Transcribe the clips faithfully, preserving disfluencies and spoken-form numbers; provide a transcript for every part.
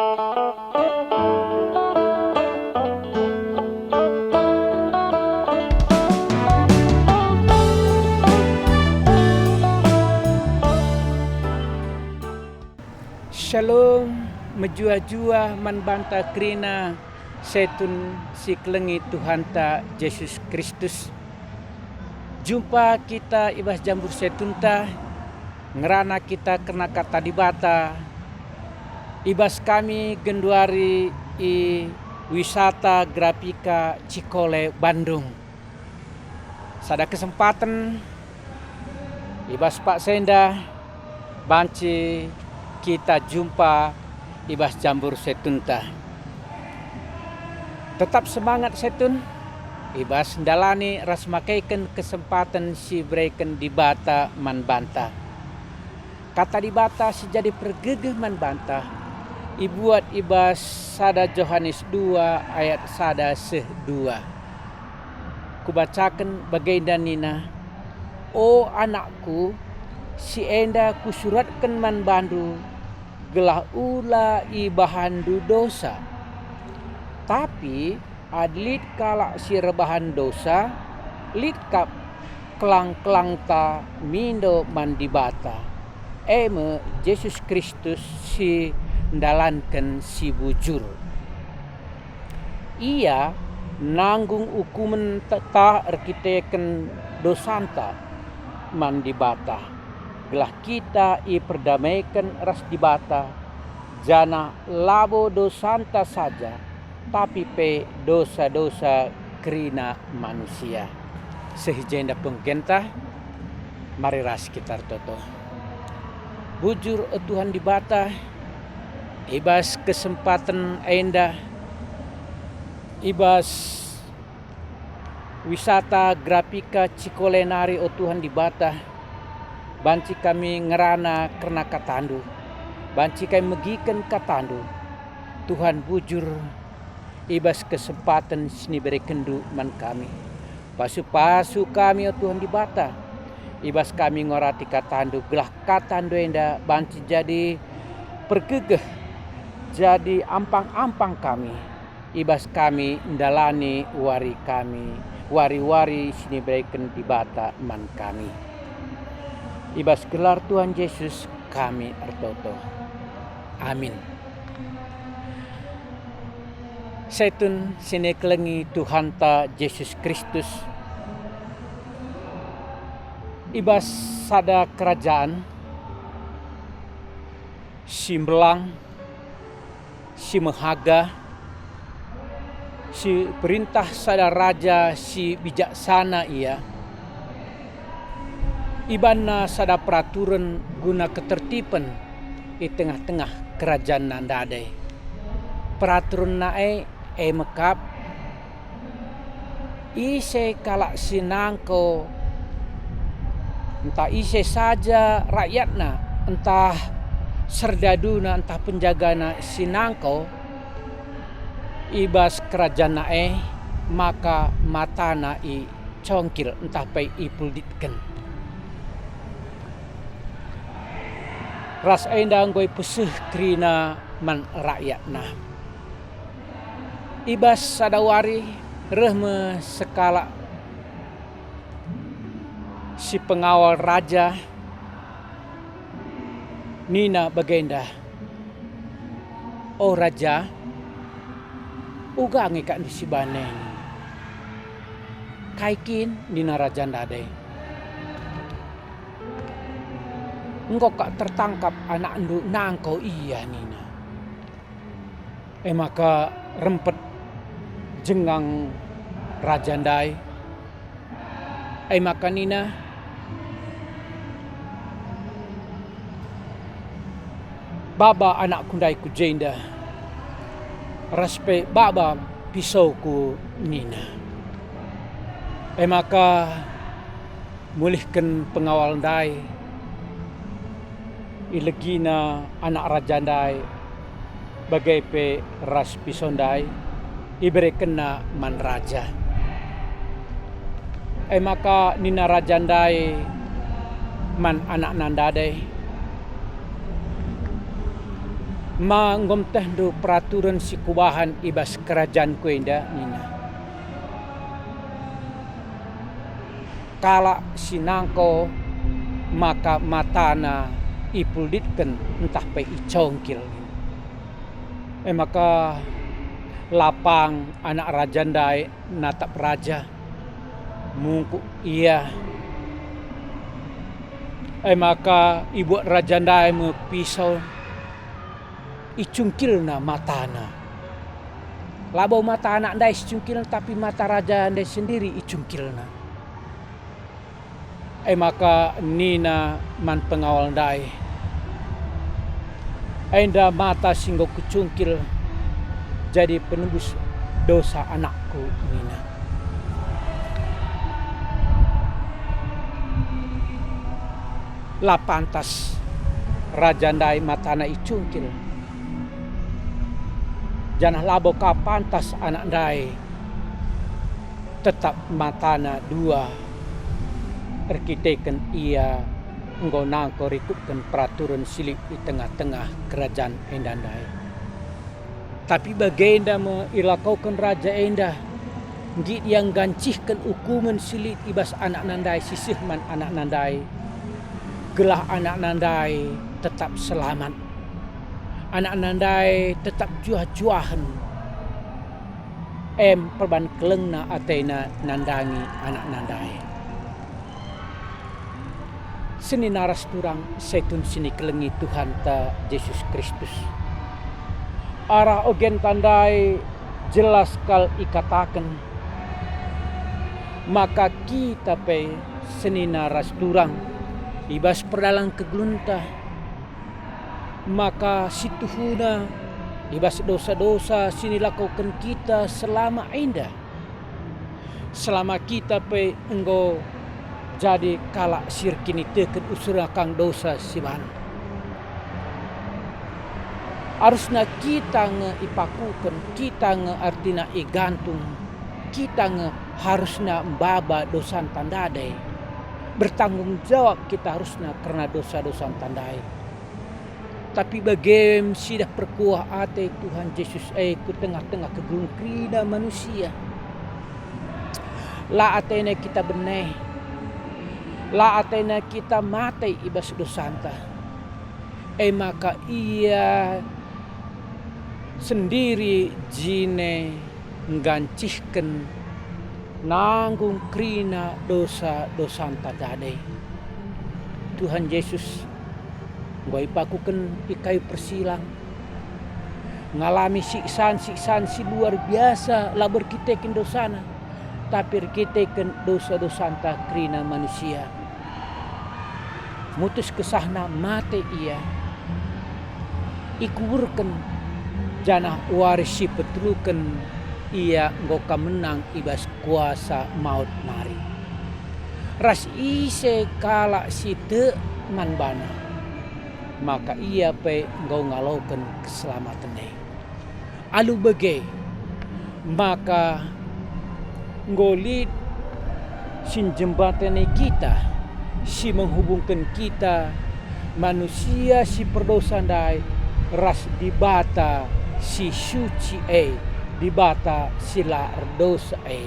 Shalom, mejuah-juah man banta kerina setun si kelengi Tuhanta Jesus Kristus. Jumpa kita i bas jambur setunta, ngerana kita kerna Kata Dibata, i bas kami genduari i Wisata Grafika Cikole, Bandung. Sada kesempaten i bas paksa enda banci kita jumpa i bas jambur setunta. Tetap semangat setun i bas ndalani ras makeken kesempaten si ibereken Dibata man banta. Kata Dibata si jadi pergegeh man banta ibuat i bas sada Johanes dua ayat sada seh dua. Kubacaken bagenda nina, "O anakku, si enda kusuratken man bandu, gelah ula ibahanndu dosa. Tapi adi lit kalak si erbahan dosa, lit kap kelang-kelangta mindo man Dibata, e me Jesus Kristus si ndalanken si bujur. Ia nanggung ukumen ta erkiteken dosanta man Dibata, gelah kita iperdamaiken ras Dibata, janah labo dosanta saja, tapi pe dosa-dosa kerina manusia." Seh i jenda penggenta, mari ras kita ertoto. Bujur, o Tuhan Dibata, i bas kesempaten enda, i bas Wisata Grafika Cikole nari, o Tuhan Dibata, banci kami ngerana kerna KataNdu, banci kami megiken KataNdu. Tuhan, bujur, i bas kesempaten si niberekenNdu man kami. Pasu-pasu kami, o Tuhan Dibata, i bas kami ngorati KataNdu, gelah KataNdu enda banci jadi pergegeh, jadi ampang-ampang kami, i bas kami ndalani wari kami, wari-wari si nibereken Dibata man kami. I bas gelar Tuhan Jesus kami ertoto. Amin. Setun si nikelengi Tuhanta Jesus Kristus, i bas sada kerajan si mbelang, si mehaga, si perintah sada raja si bijaksana ia. Ibanna sada peraturen guna ketertiben i tengah-tengah kerajanna ndai. Peraturenna e, e me kap, ise kalak si nangko, ntah ise saja rakyatna, ntah serdaduna, ntah penjagana si nangko i bas kerajanna e, maka matana icongkil ntah pe ipelditken. Ras enda enggo ipeseh kerina man rakyatna. I bas sada wari reh me sekalak si pengawal raja nina bagenda, "O raja, uga nge kak ndu si bana e?" "Kai kin?" nina raja ndai. "Enggo kak tertangkap anakndu nangko ia," nina. E maka rempet jengang raja ndai. E maka nina, "Baba anakku ndai ku jenda, ras pe baba pisauku," nina. E maka mulihken pengawal ndai, ilegina anak raja ndai, bage pe ras pisau ndai, iberekenna man raja. E maka nina raja ndai man anakna ndai, Ma enggo metehndu peraturen si kubahan i bas kerajanku enda?" nina. "Kalak si nangko maka matana ipulditken ntah pe icongkil." E maka lapang anak raja ndai natap raja, mungkuk ia. E maka ibuat raja ndai me pisau, icungkilna matana. Labo mata anak ndai sicungkilna, tapi mata raja ndai sendiri icungkilna. E maka nina man pengawal ndai, "Enda mata si enggo kucungkil jadi penembus dosa anakku," nina. La pantas raja ndai matana icungkil, janah labo ka pantas anak ndai tetap matana dua, erkiteken ia enggo nangko rikutken peraturen si lit i tengah-tengah kerajan enda ndai. Tapi bagenda me ilakoken raja enda, nggit ia nggancihken ukumen si lit i bas anakna ndai si seh man anakna ndai, gelah anakna ndai tetap selamat. Anakna ndai tetap juah-juahen. Em perban kelengna atena nandangi anakna ndai. Senina ras turang setun si nikelengi Tuhanta Jesus Kristus. Arah ogenta ndai jelas kal ikataken maka kita pe senina ras turang i bas perdalan kegeluhenta, maka si tuhuna i bas dosa-dosa si nilakoken kita selama enda, selama kita pe enggo jadi kalak si erkiniteken usurna kang dosa si banci. Arusna kita nge ipakuken, kita nge ertina igantung, kita nge harusna maba dosanta ndai. Bertanggung jawab kita harusna kerna dosa-dosanta ndai. Tapi bage me sidah perkuah ate Tuhan Jesus e ku tengah-tengah kegeluhen kerina manusia. La atena kita bene, la atena kita mate i bas dosanta. E maka ia sendiri jine nggancihken nanggung kerina dosa-dosanta ndai. Tuhan Jesus enggo ipakuken i kayu persilang, ngalami siksan-siksan si luar biasa, labo erkiteken dosana, tapi erkiteken dosa-dosanta kerina manusia. Mutus kesahna mate ia, ikuburken, janah wari si peteluken ia enggo ka menang i bas kuasa maut nari. Ras ise kalak si tek man bana, maka ia pe enggo ngaloken keselamaten e. Alu bage, maka enggo lit si njembateni kita, si menghubungken kita manusia si perdosa ndai ras Dibata si suci e, Dibata si la erdosa e.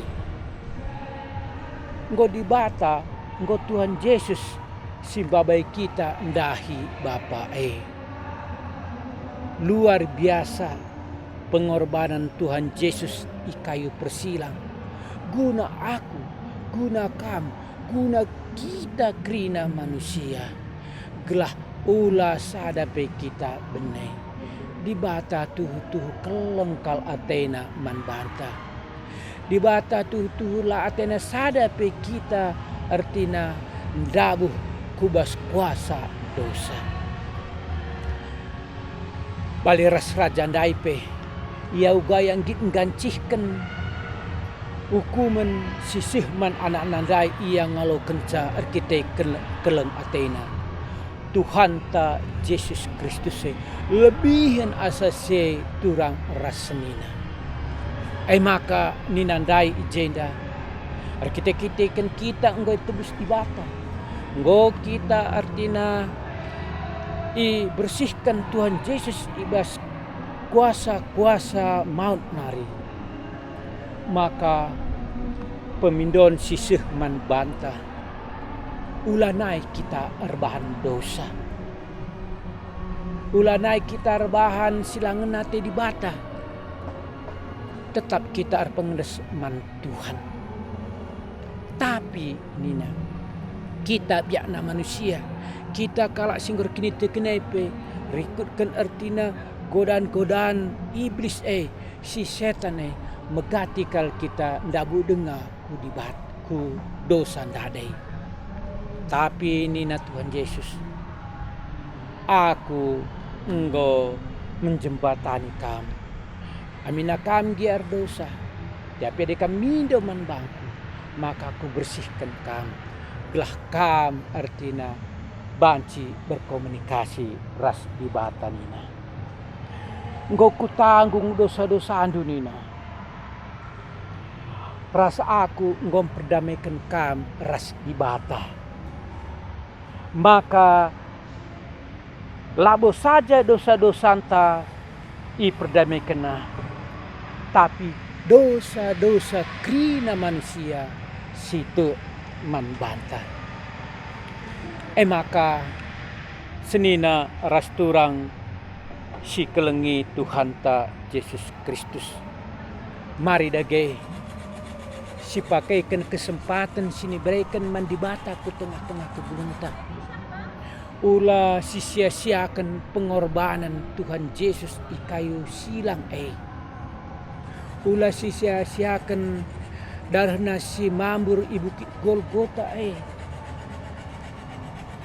Enggo Dibata, enggo Tuhan Jesus si mbabai kita ndahi Bapa e. Luar biasa pengorbanen Tuhan Jesus i kayu persilang, guna aku, guna kam, guna kita kerina manusia, gelah ula sada pe kita bene. Dibata tuhu-tuhu keleng kal atena man banta. Dibata tuhu-tuhu la atena sada pe kita ertina ndabuh ku bas kuasa dosa. Bali ras raja ndai pe, ia uga ia nggit nggancihken ukumen si seh man anakna ndai ia ngalokenca erkiteken keleng atena. Tuhanta Jesus Kristus e lebihen asa si e turang ras senina. E maka nina ndai i jenda, erkite-kiteken kita enggo itebus Dibata. Enggo kita ertina ibersihken Tuhan Jesus i bas kuasa-kuasa maut nari. Maka pemindon si seh man banta, ulanai kita erbahan dosa. Ulanai kita erbahan si la ngena ate Dibata. Tetap kita erpengendes man Tuhan. Tapi nina, kita biakna manusia, kita kalak si enggo erkiniteken e pe, rikutken ertina godan-godan Iblis e, si Setan e, megati kal kita ndabuh denga ku Dibat-, ku dosa ndai. Tapi nina Tuhan Jesus, "Aku enggo menjembatani kam. Amina kam gia erdosa, tapi adi kam mindo man bangKu, maka Kubersihken kam, gelah kam ertina banci berkomunikasi ras Dibata," nina. "Enggo Kutanggung dosa-dosandu," nina. "Ras Aku enggo mperdameken kam ras Dibata." Maka labo saja dosa-dosanta iperdameikenNa, tapi dosa-dosa kerina manusia si tek man banta. E maka senina ras turang si kelengi Tuhanta Jesus Kristus. Mari dage sipakeken kesempaten si nibereken man Dibata ku tengah-tengah kegeluhenta. Ula sisia-siaken pengorbanen Tuhan Jesus i kayu silang e. Ula sisia-siaken darehNa si mambur i Bukit Golgota e.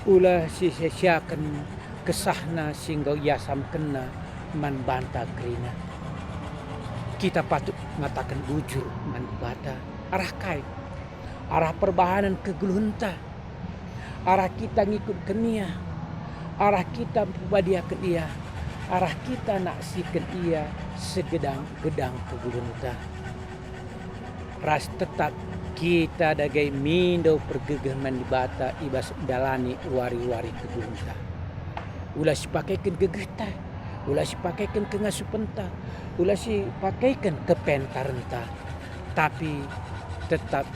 Ula sisia-siaken kesahNa si enggo iasamkenNa man banta kerina. Kita patut ngataken bujur man Dibata. Arah kai? Arah perbahanen kegeluhenta. Arah kita ngikutken Ia. Arah kita mpepadiaken Ia. Arah kita naksiken Ia segedang-gedang kegeluhenta. Ras tetap kita dage mindo pergegeh man Dibata i bas ndalani wari-wari kegeluhenta. Ula sipakeken gegehta, ula sipakeken kengasupenta, ula sipakeken kepentarenta, tapi tetap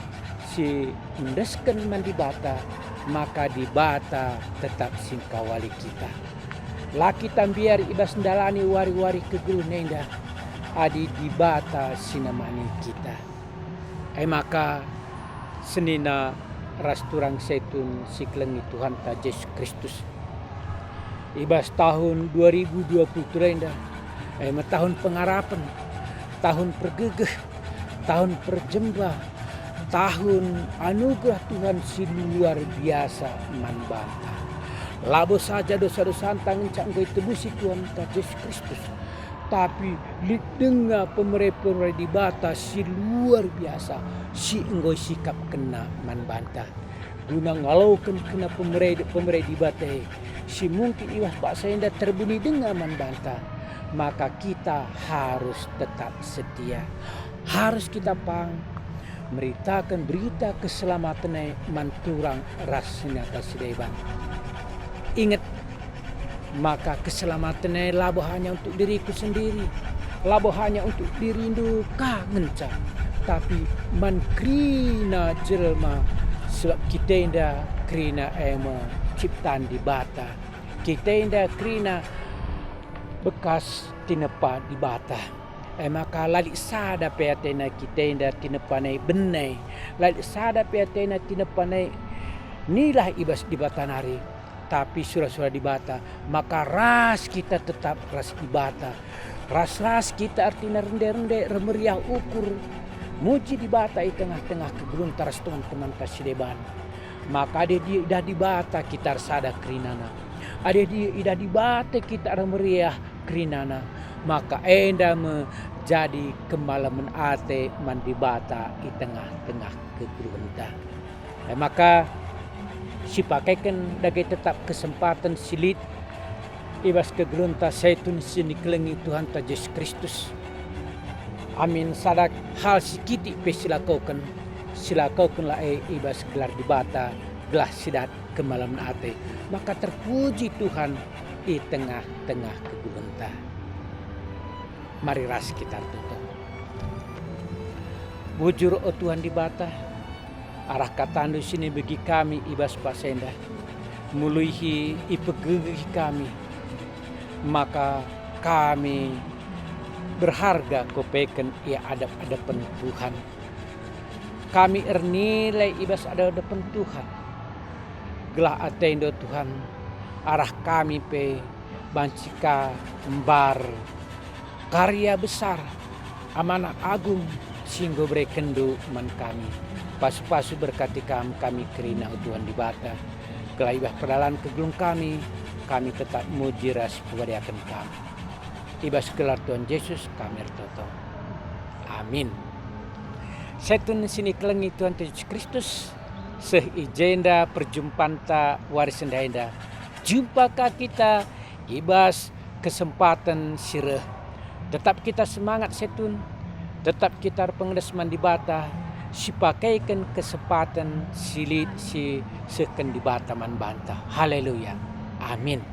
si endesken man Dibata, maka Dibata tetap si engkawali kita. La kita mbiar i bas ndalani wari-wari kegeluhen enda, adi Dibata si nemani kita. E maka senina ras turang Setan si kelengi Tuhanta Jesus Kristus. I bas tahun dua ribu dua puluh tiga enda, e me tahun pengarapen, tahun pergegeh, tahun perjemba, tahun anugerah Tuhan si luar biasa man banta. Labo saja dosa-dosanta ngenca enggo itebusi Tuhanta Jesus Kristus, tapi lit denga pemere-pemere Dibata si luar biasa si enggo isikapkenNa man banta. Guna ngaloken kerna pemere-pemere Dibata e, si mungkin i bas paksa enda terbuni denga man banta, maka kita harus tetap setia. Harus kita pang meritaken berita keselamaten e man turang ras senina ta si deban. Inget, maka keselamaten e labo hanya untuk diriku sendiri, labo hanya untuk dirindu ka ngenca, tapi man kerina jelma, sebab kita enda kerina e me ciptaan Dibata, kita enda kerina bekas tinepa Dibata. E maka la lit sada pe atena kita enda tinepa nai bene, la lit sada pe atena tinepa nai nilah i bas Dibata nari. Tapi sura-sura Dibata, maka ras kita tetap ras Dibata. Ras-ras kita ertina rende-rende ermeriah ukur muji Dibata i tengah-tengah kegeluhenta ras teman-temanta si deban. Maka adi dia idah Dibata kita ersada kerinana. Adi dia idah Dibata kita ermeriah kerinana, maka enda me jadi kemalemen ate man Dibata i tengah-tengah kegeluhenta. E maka, sipakeken dage tetap kesempaten si lit i bas kegeluhenta Setan si nikelengi Tuhanta Jesus Kristus. Amin sada hal si kitik pe silakoken, silakokenlah e i bas gelar Dibata, gelah sidat kemalemen ate, maka terpuji Tuhan i tengah-tengah kegeluhenta. Mari ras kita ertoto. Bujur, o Tuhan Dibata, arah kataNdu si nibegi kami i bas pas enda, muluihi ipegegehi kami, maka kami berharga kupeken i adep-adepen Tuhan. Kami ernilai i bas adep-adepen Tuhan. Gelah ateNdu, Tuhan, arah kami pe banci ka mbar karya besar, amanah agung si enggo berekenNdu man kami. Pasu-pasu berkati kam kami kerina, o Tuhan Dibata, gelah i bas perdalan kegeluhen kami, kami tetap muji ras pepadiaken Kam. I bas gelar Tuhan Jesus kami ertoto. Amin. Setun si nikelengi Tuhan Jesus Kristus, seh i jenda perjumpanta wari si ndai enda. Jumpa ka kita i bas kesempaten si reh. Tetap kita semangat setun, tetap kita erpengendes man Dibata, sipakaiken kesempaten si lit si sehken Dibata man banta. Haleluya. Amin.